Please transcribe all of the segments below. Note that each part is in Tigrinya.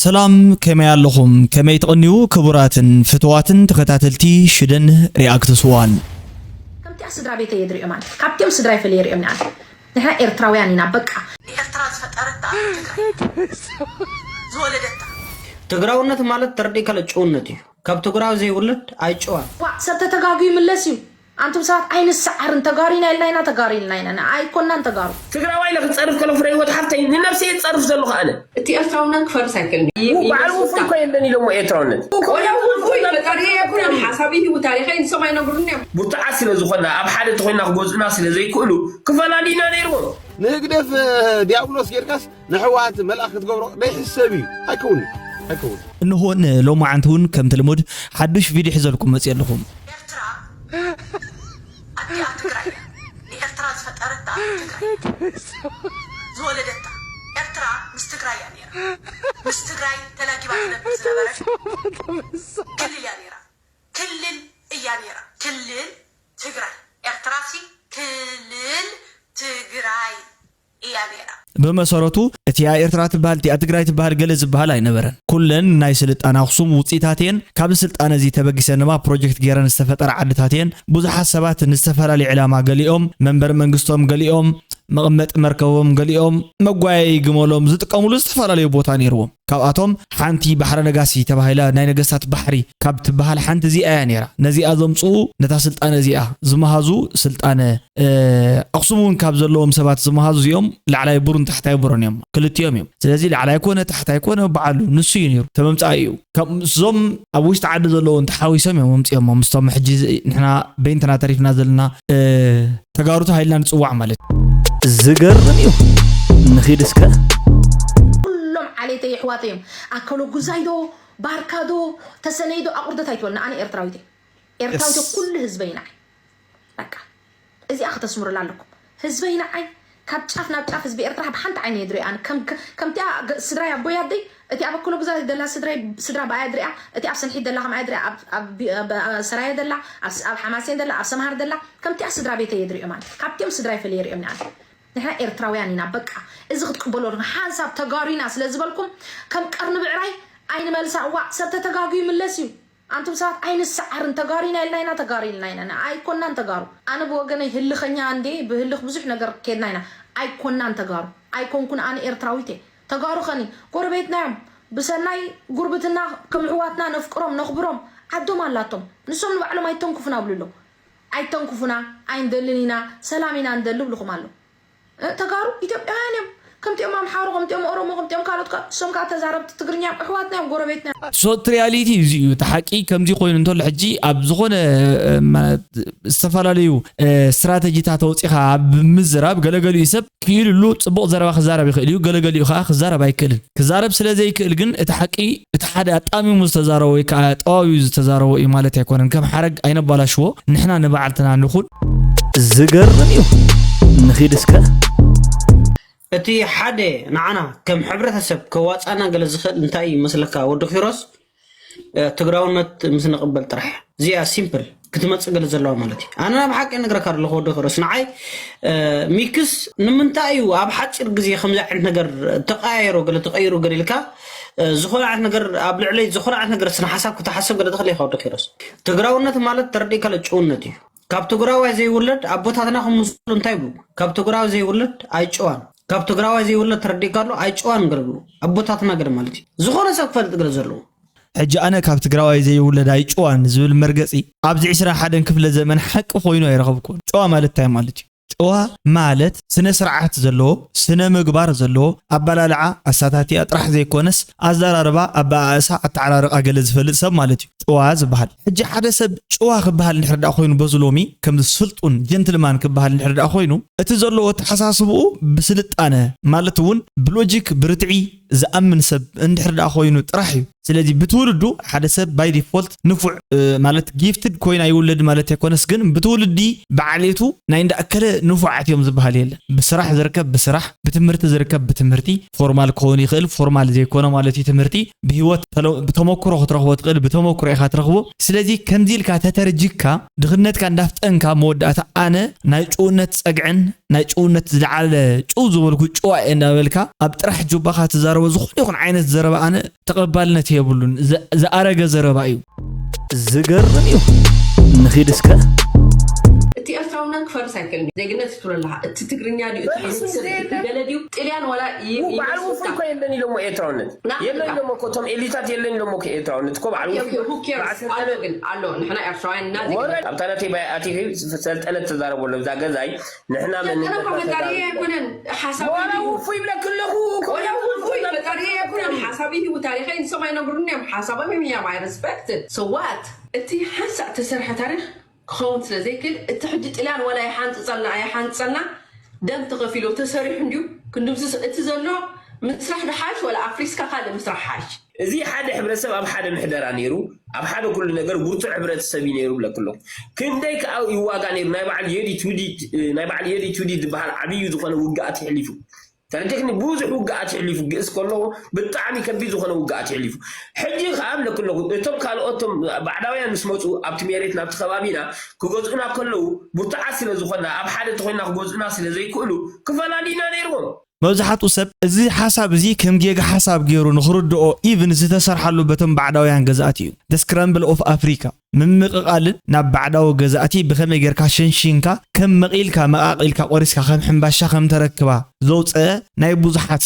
ሰላም፣ ከመይ ኣለኹም? ከመይ ትቕንዩ? ክቡራትን ፍትዋትን ተኸታተልቲ ሽደን ሪኣክትስ ዋን። ከምቲኣ ስድራ ቤተይ እየ ዝሪኦም ኣነ። ካብቲኦም ስድራይ ፈለየ ይሪኦም ኣነ። ንሕና ኤርትራውያን ኢና በቃ። ንኤርትራ ዝፈጠረት ደኣ ትግራይ እያ። ዝወለደታ። ትግራውነት ማለት ተረዲእካ ጨውነት እዩ። ካብ ትግራዊ ዘይውለድ ኣይጨዋን። ዋ ሰብ ተተጋጉ ይምለስ እዩ። ኣንቱም ሰባት ኣይንሰዓርን፣ ተጋሩ ኢና ኢልና ኢና፣ ተጋሩ ኢልና ኢና፣ ኣይኮናን ተጋሩ። ትግራዋይ ኢለ ክፀርፍ ከሎ ፍረ ህይወት ሓፍተይ ንነብሰይ እየ ዝፀርፍ ዘለኹ ኣነ። እቲ ኤርትራውነት ክፈርስ ኣይክእልን እዩ። በዓል ውፉይ እኮ የለን ኢሎሞ ኤርትራውነት። ቆልዑ ውፉይ ፈጣሪ ኣይኮነን ሓሳብ ይህቡ ታሪኸይ ንሶም ኣይነግሩን እዮም። ብቱዓት ስለ ዝኾና ኣብ ሓደ ተኾይና ክገዝኡና ስለ ዘይክእሉ ክፈላልዩና ነይርዎም። ንህግደፍ ዲያብሎስ ጌርካስ ንሕወሓት መልኣኽ ክትገብሮ ደይሕሰብ እዩ። ኣይከውን ኣይከውን። እንሆ ንሎማዓንቲ እውን ከምቲ ልሙድ ሓዱሽ ቪድዮ ሒዘልኩም መፅየ ኣለኹም። ኤርትራ ኣዲኣ ትግራይ እያ። ንኤርትራ ዝፈጠረት ደኣ ትግራይ እያ። ዝወለደታ ኤርትራ ምስ ትግራይ እያ ነይራ። ምስ ትግራይ ተላጊባ ትነብር ዝነበረት ክልል እያ ነይራ። ክልል እያ ነይራ። ክልል ትግራይ ኤርትራሲ ክልል ትግራይ እያ ነይራ። ብመሰረቱ እቲኣ ኤርትራ ትበሃል እቲኣ ትግራይ ትበሃል ገለ ዝበሃል ኣይነበረን። ኩለን ናይ ስልጣነ ኣኽሱም ውፅኢታት እየን። ካብዚ ስልጣነ እዚ ተበጊሰን ድማ ፕሮጀክት ገይረን ዝተፈጠራ ዓድታት እየን። ብዙሓት ሰባት ንዝተፈላለዩ ዕላማ ገሊኦም መንበሪ መንግስቶም ገሊኦም መቐመጢ መርከቦም ገሊኦም መጓየዪ ግመሎም ዝጥቀምሉ ዝተፈላለዩ ቦታ ነይርዎም። ካብኣቶም ሓንቲ ባሕረ ነጋሲ ተባሂላ ናይ ነገስታት ባሕሪ ካብ ትበሃል ሓንቲ እዚኣ እያ ነይራ። ነዚኣ ዘምፅኡ ነታ ስልጣነ እዚኣ ዝመሃዙ ስልጣነ ኣኽሱም እውን ካብ ዘለዎም ሰባት ዝመሃዙ እዚኦም ላዕላይ ብሩን ታሕታይ ብሩን እዮም። ክልቲኦም እዮም። ስለዚ ላዕላይ ኮነ ታሕታይ ኮነ በዓሉ ንሱ እዩ ነይሩ። ተመምፃኢ እዩ። ካብ ምስዞም ኣብ ውሽጢ ዓዲ ዘለዉ እንተሓዊሶም እዮም ኣምፂኦሞ። ምስቶም ሕጂ ንሕና በይንትና ተሪፍና ዘለና ተጋሩ ተባሂልና ንፅዋዕ ማለት እዩ። ዝገርም እዩ። ንኺድ እስከ። ኩሎም ዓሌተይ የሕዋተይ እዮም። ኣከሎ ጉዛይ ዶ ባርካ ዶ ተሰነይ ዶ ኣቑርደት ኣይትበልና። ኣነ ኤርትራዊት እየ። ኤርትራዊት እየ። ኩሉ ህዝበይ ንዓይ። በቃ እዚኣ ከተስምሩላ ኣለኩም። ህዝበይ ንዓይ ካብ ጫፍ ናብ ጫፍ ህዝቢ ኤርትራ ብሓንቲ ዓይነ እየ ዝሪኦ። ኣነ ከም ከምቲኣ ስድራይ ኣቦይ ኣደይ እቲ ኣብ ኣከሎ ጉዛይ ደላ ስድራይ ስድራ ብኣያ ድሪኣ፣ እቲ ኣብ ሰንሒት ደላ ከምኣያ ድሪኣ፣ ኣብ ሰራየ ደላ፣ ኣብ ሓማሴን ደላ፣ ኣብ ሰምሃር ደላ ከምቲኣ ስድራ ቤተይ እየ ዝሪኦም ኣነ። ካብቲኦም ስድራይ ፈለየ ይሪኦም ኣነ። ንሕና ኤርትራውያን ኢና በቃ። እዚ ክትቅበሎ ኣለኩም። ሓንሳብ ተጋሩ ኢና ስለ ዝበልኩም ከም ቀርኒ ብዕራይ ኣይንመልሳ። እዋእ ሰብ ተተጋጉ ይምለስ እዩ። ኣንቱም ሰባት ኣይንሰዓርን። ተጋሩ ኢና ኢልና ኢና ተጋሩ ኢልና ኢና። ኣይኮናን ተጋሩ። ኣነ ብወገነይ ህልኸኛ እንዴ ብህልኽ ብዙሕ ነገር ኬድና ኢና። ኣይኮናን ተጋሩ። ኣይኮንኩን ኣነ ኤርትራዊት እየ። ተጋሩ ኸኒ ጎረቤትና እዮም። ብሰናይ ጉርብትና ከም ኣሕዋትና ነፍቅሮም ነኽብሮም። ዓዶም ኣላቶም። ንሶም ንባዕሎም ኣይተንኩፉና ብሉ ኣለዉ። ኣይተንኩፉና ኣይንደልን ኢና ሰላም ኢና ንደሊ ብልኹም ኣሎ። ተጋሩ ኢትዮጵያውያን እዮም። ከምቲኦም ኣምሓሩ ከምቲኦም ኦሮሞ ከምቲኦም ካልኦት እሶም ከዓ ተዛረብቲ ትግርኛ እዮም። ኣሕዋትና እዮም ጎረቤትና እዮም። ሶት ሪያሊቲ እዚ እዩ እቲ ሓቂ። ከምዚ ኮይኑ እንተሎ ሕጂ ኣብ ዝኾነ ዝተፈላለዩ ስትራተጂታት ኣውፂኻ ኣብ ምዝራብ ገለገሊኡ ሰብ ክኢሉሉ ፅቡቕ ዘረባ ክዛረብ ይኽእል እዩ። ገለገሊኡ ከዓ ክዛረብ ኣይክእልን። ክዛረብ ስለ ዘይክእል ግን እቲ ሓቂ እቲ ሓደ ኣጣሚሙ ዝተዛረቦ ወይ ከዓ ጠዋዊዩ ዝተዛረቦ እዩ ማለት ኣይኮነን። ከም ሓረግ ኣይነባላሽዎ። ንሕና ንባዕልትና ንኹን። ዝገርም እዩ። ንኺድ እስከ። እቲ ሓደ ንዓና ከም ሕብረተሰብ ከዋፃና ገለ ዝኽእል እንታይ እዩ መስለካ ወዲ ኪሮስ? ትግራውነት ምስ ንቕበል ጥራሕ እዚኣ ሲምፕል ክትመፅእ ገለ ዘለዋ ማለት እዩ። ኣነ ናብ ሓቂ ነግረካ ኣለኹ ወዲ ኪሮስ ንዓይ ሚክስ ንምንታይ እዩ ኣብ ሓፂር ግዜ ከምዚ ዓይነት ነገር ተቀያየሮ ገለ ተቀይሩ ገለ ኢልካ ዝኾነ ዓይነት ነገር ኣብ ልዕለይ ዝኾነ ዓይነት ነገር ስነ ሓሳብ ክትሓስብ ገለ ትኽእል ኢኻ ወዲ ኪሮስ። ትግራውነት ማለት ተረዲእካ ለጭውነት እዩ። ካብ ትግራዋይ ዘይውለድ ኣቦታትና ክምስሉ እንታይ ይብሉ? ካብ ትግራዋይ ዘይውለድ ኣይጨዋን። ካብ ትግራዋይ ዘይውለድ ተረዲእካ ኣሎ ኣይጨዋን ገለ ብሉ ኣቦታትና ገለ ማለት እዩ። ዝኾነ ሰብ ክፈልጥ ገለ ዘለዎ። ሕጂ ኣነ ካብ ትግራዋይ ዘይውለድ ኣይጨዋን ዝብል መርገፂ ኣብዚ ዕስራን ሓደን ክፍለ ዘመን ሓቂ ኮይኑ ኣይረኸብኩን። ጨዋ ማለት እንታይ ማለት እዩ? ጨዋ ማለት ስነ ስርዓት ዘለዎ፣ ስነ ምግባር ዘለዎ፣ ኣበላልዓ፣ ኣሳታትያ ጥራሕ ዘይኮነስ ኣዘራርባ፣ ኣበኣእሳ፣ ኣተዓራርቃ ገለ ዝፈልጥ ሰብ ማለት እዩ ጨዋ ዝበሃል። ሕጂ ሓደ ሰብ ጨዋ ክበሃል እንድሕር ደኣ ኮይኑ በዚ ሎሚ ከምዚ ስልጡን ጀንትልማን ክበሃል እንድሕር ደኣ ኮይኑ እቲ ዘለዎ ኣተሓሳስብኡ ብስልጣነ ማለት እውን ብሎጂክ ብርትዒ ዝኣምን ሰብ እንድሕር ደኣ ኮይኑ ጥራሕ እዩ ስለዚ ብትውልዱ ሓደ ሰብ by default ንፉዕ ማለት gifted ኮይኑ ኣይውለድ ማለት ኣይኮነስ፣ ግን ብትውልዲ ብዓሌቱ ናይ እንዳኣከለ ንፉዓት እዮም ዝበሃል የለን። ብስራሕ ዝርከብ ብስራሕ፣ ብትምህርቲ ዝርከብ ብትምህርቲ፣ ፎርማል ክኸውን ይኽእል፣ ፎርማል ዘይኮነ ማለት እዩ ትምህርቲ፣ ብህይወት ብተመክሮ ክትረኽቦ ትኽእል፣ ብተመክሮ ኢኻ ትረኽቦ። ስለዚ ከምዚ ኢልካ ተተርጅካ ድኽነትካ እንዳፍጠንካ መወዳእታ ኣነ ናይ ጭውነት ጸግዕን ናይ ጭውነት ዝለዓለ ጭው ዝበልኩ ጭዋ እየ እንዳበልካ ኣብ ጥራሕ ጁባኻ ትዛረቦ ዝኾነ ይኹን ዓይነት ዘረባ ኣነ ተቐባልነት የብሉን። ዝኣረገ ዘረባ እዩ። ዝገርም እዩ። ንኺድ እስከ። እቲ ኤርትራውነት ክፈርስ ኣይክእልን። ዜግነት ትብሎ ኣለኻ። እቲ ትግርኛ ድዩ እቲ ሕሩስ ገለ ድዩ? ጥልያን ዋላ ይ- በዓል ውፉይ እኮ የለን ኢሎሞ ኤርትራውነት የለን ኢሎሞ እኮ እቶም ኤሊታት የለን ኢሎሞ እኮ ኤርትራውነት እኮ በዓል ውፉይ ኣሎ ግን ኣሎ ንሕና ኤርትራውያን እና ዜግነት ኣብታ ናተይ ባይ ኣቲኺ ሰልጠነ ተዛረበሎ እዛ ገዛይ ንሕና ሰልጠነ እኮ ፈጣሪ ኣይኮነን ሓሳብ ዋላ ውፉይ ይብለክ ኣለኹ ወላ ውፉይ ፈጣሪ ኣይኮነን ሓሳብ ሂቡ ታሪኸይ ንሶም ኣይነግሩን እዮም ሓሳቦም እዮም እዮም I respect so what እቲ ሓንሳእ ተሰርሐ ታሪኽ ክኸውን ስለ ዘይክእል እቲ ሕጂ ጥልያን ወላ ይሓንፅፀልና ኣይሓንፅፀልና ደም ተኸፊሎ ተሰሪሑ እንድዩ ክንድምስስ እቲ ዘሎ ምስራሕ ድሓሽ ወላ ኣፍሪስካ ካልእ ምስራሕ ሓሽ እዚ ሓደ ሕብረተሰብ ኣብ ሓደ ምሕደራ ነይሩ ኣብ ሓደ ኩሉ ነገር ብርቱዕ ሕብረተሰብ እዩ ነይሩ ብለክሎ ክንደይ ከዓ ይዋጋ ነይሩ ናይ በዓል የዲ ትውዲ ናይ በዓል የዲ ትውዲ ዝበሃል ዓብዩ ዝኾነ ውግኣት ይሕሊፉ ተረጀክኒ ብዙሕ ውግኣት ይሕሊፉ ግእስ ከለዎ ብጣዕሚ ከቢድ ዝኾነ ውግኣት ይሕሊፉ ሕጂ ከዓ ብለክለኹ እቶም ካልኦቶም ባዕዳውያን ምስ መፁ ኣብቲ ሜሬት ናብቲ ከባቢና ክገዝኡና ከለዉ ብርቱዓት ስለ ዝኾና ኣብ ሓደ ተኮይና ክገዝኡና ስለ ዘይክእሉ ክፈላልዩና ነይርዎም መብዛሕትኡ ሰብ እዚ ሓሳብ እዚ ከም ጌጋ ሓሳብ ገይሩ ንኽርድኦ ኢቭን ዝተሰርሓሉ በቶም ባዕዳውያን ገዛእቲ እዩ። The Scramble of Africa ምምቕቓልን ናብ ባዕዳዊ ገዛእቲ ብኸመይ ጌርካ ሸንሺንካ ከም መቒልካ መቓቒልካ ቆሪስካ ከም ሕምባሻ ከም ተረክባ ዘውፀአ ናይ ብዙሓት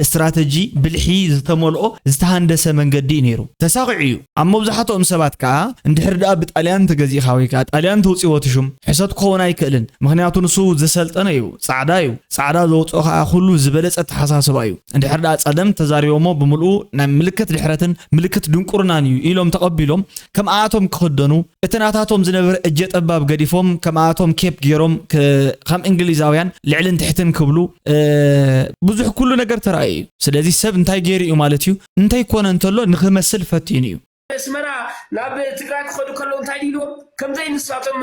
ስትራተጂ ብልሒ ዝተመልኦ ዝተሃንደሰ መንገዲ እዩ ነይሩ። ተሳኺዑ እዩ። ኣብ መብዛሕትኦም ሰባት ከዓ እንድሕር ደኣ ብጣልያን ተገዚእካ ወይ ከዓ ጣልያን ተውፅዎ ትሹም ሕሰት ክኸውን ኣይክእልን። ምኽንያቱ ንሱ ዝሰልጠነ እዩ፣ ፃዕዳ እዩ። ፃዕዳ ዘውፅኦ ከዓ ኩሉ ዝበለፀ ኣተሓሳስባ እዩ። እንድሕር ደኣ ፀለም ተዛሪቦሞ ብምልኡ ናይ ምልክት ድሕረትን ምልክት ድንቁርናን እዩ ኢሎም ተቐቢሎም ከምኣቶም ክኽደኑ እቲ ናታቶም ዝነበረ እጀ ጠባብ ገዲፎም ከምኣቶም ኬፕ ገይሮም ከም እንግሊዛውያን ልዕልን ትሕትን ክብሉ ብዙሕ ኩሉ ነገር ተራእዩ እዩ። ስለዚ ሰብ እንታይ ገይሩ እዩ ማለት እዩ እንተይኮነ እንተሎ ንኽመስል ፈቲኑ እዩ። ኣስመራ ናብ ትግራይ ክኸዱ ከለዉ እንታይ ድኢልዎም ከምዘይ ንሳቶም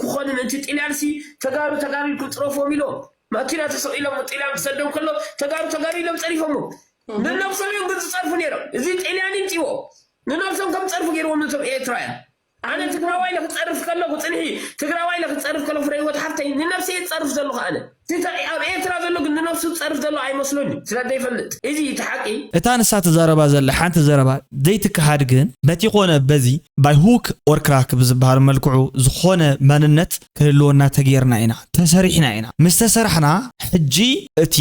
ክኾኑ ምእንቲ ጥልያን ሲ ተጋሩ ተጋሩ ኢልኩም ፅረፍዎም ኢሎም መኪና ተሰቂሎም ጥልያን ክሰዶም ከሎ ተጋሩ ተጋሩ ኢሎም ፀሪፎሞ ንነብሶም እዮም ግን ዝፀርፉ ነይሮም እዚ ጥልያን ይምፅዎ ንነብሶም ከም ፀርፉ ገይርዎም ነቶም ኤርትራውያን ኣነ ትግራዋይ ኢለ ክፀርፍ ከለኹ ፅንሒ ትግራዋይ ኢለ ክፀርፍ ከለኹ ፍረ ህይወት ሓፍተይ ንነብሰይ ዝፀርፍ ዘለኹ ኣነ እቲ ኣብ ኤርትራ ዘሎ ግን ንነብሱ ዝፀርፍ ዘሎ ኣይመስሎን እዩ ስለ ዘይፈልጥ እዚ እቲ ሓቂ እታ ንሳ ትዛረባ ዘላ ሓንቲ ዘረባ ዘይትከሃድ ግን በቲ ኮነ በዚ by hook or crook ብዝበሃል መልክዑ ዝኾነ መንነት ክህልወና ተገይርና ኢና ተሰሪሕና ኢና ምስ ተሰራሕና ሕጂ እቲ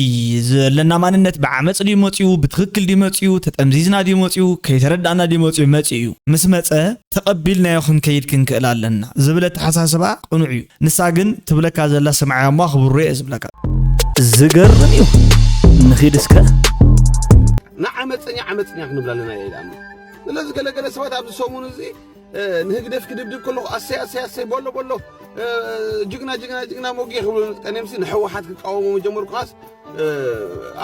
ዘለና ማንነት ብዓመፅ ድዩ መፅኡ ብትኽክል ድዩ መፅኡ ተጠምዚዝና ድዩ መፅኡ ከይተረዳእና ድዩ መፅኡ መፅኡ እዩ ምስ መፀ ተቐቢልናዮ ክንከይድ ክንክእል ኣለና ዝብል ኣተሓሳስባ ቅኑዕ እዩ። ንሳ ግን ትብለካ ዘላ ስምዓያ እሞ ኣኽብሮ እየ ዝብለካ። ዝገርም እዩ። ንኺድ እስከ። ንዓመፀኛ ዓመፀኛ ክንብል ኣለና እየ ዝኣምን። ስለዚ ገለገለ ሰባት ኣብዚ ሰሙን እዚ ንህግደፍ ክድብድብ ከለኹ ኣሰይ ኣሰይ ኣሰይ በሎ በሎ ጅግና ጅግና ጅግና ሞጌ ክብሉ ቀኔምሲ ንሕወሓት ክቃወሙ ምጀመሩ ከዓስ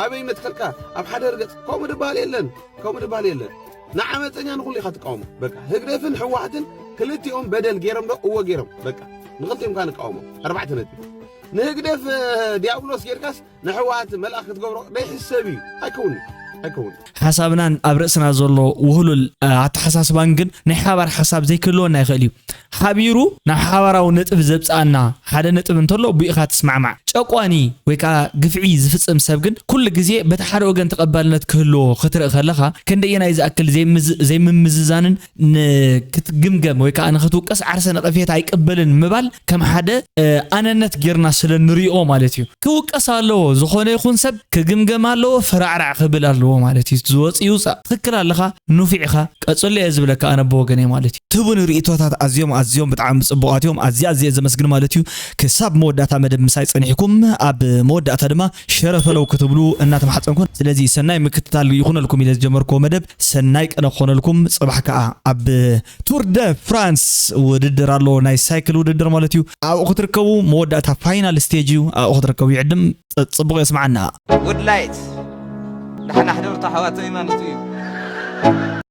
ኣበይ መትከልካ ኣብ ሓደ ርገፅ ከምኡ ድበሃል የለን ከምኡ ድበሃል የለን ንዓመፀኛ ንኩሉ ኢኻ ትቃወሞ በቃ ህግደፍን ሕወሓትን ክልቲኦም በደል ገይሮም ዶ እወ ገይሮም በቃ ንክልቲኦም ካ ንቃወሞ ኣርባዕተ ነጥቢ ንህግደፍ ዲያብሎስ ጌርካስ ንሕወሓት መልኣኽ ክትገብሮ ደይሕሰብ እዩ ኣይከውን ኣይከውን ሓሳብናን ኣብ ርእስና ዘሎ ውህሉል ኣተሓሳስባን ግን ናይ ሓባር ሓሳብ ዘይክህልወና ይኽእል እዩ ሓቢሩ ናብ ሓባራዊ ነጥብ ዘብፅኣና ሓደ ነጥብ እንተሎ ብኢኻ ትስማዕማዕ ጨቋኒ ወይ ከዓ ግፍዒ ዝፍፅም ሰብ ግን ኩሉ ግዜ በቲ ሓደ ወገን ተቐባልነት ክህልዎ ክትርኢ ከለኻ ክንደየናይ ዝኣክል ዘይምምዝዛንን ክትግምገም ወይ ከዓ ንክትውቀስ ዓርሰ ነቐፌታ ኣይቅበልን ምባል ከም ሓደ ኣነነት ጌርና ስለ ንሪኦ ማለት እዩ ክውቀስ ኣለዎ ዝኾነ ይኹን ሰብ ክግምገም ኣለዎ ፈራዕራዕ ክብል ኣለዎ ማለት እዩ ዝወፅ ይውፃእ ትክክል ኣለኻ ንፊዕኻ ቀፅሎ እየ ዝብለካ ኣነ ብወገነይ ማለት እዩ ትቡኒ ርእቶታት ኣዝዮም ኣዝዮም ብጣዕሚ ፅቡቃት እዮም ኣዝያ ኣዝየ ዘመስግን ማለት እዩ ክሳብ መወዳእታ መደብ ምሳይ ፀኒሕኩም ኣብ መወዳእታ ድማ ሸረፈለው ክትብሉ እናተማሓፀንኩን ስለዚ ሰናይ ምክትታል ይኹነልኩም ኢለ ዝጀመርክዎ መደብ ሰናይ ቀነ ክኾነልኩም ፅባሕ ከዓ ኣብ ቱር ደ ፍራንስ ውድድር ኣሎ ናይ ሳይክል ውድድር ማለት እዩ ኣብኡ ክትርከቡ መወዳእታ ፋይናል ስቴጅ እዩ ኣብኡ ክትርከቡ ይዕድም ፅቡቅ የስማዓና ውድላይት ዳሕና ሕደርቶ ሓዋተይ ማለት እዩ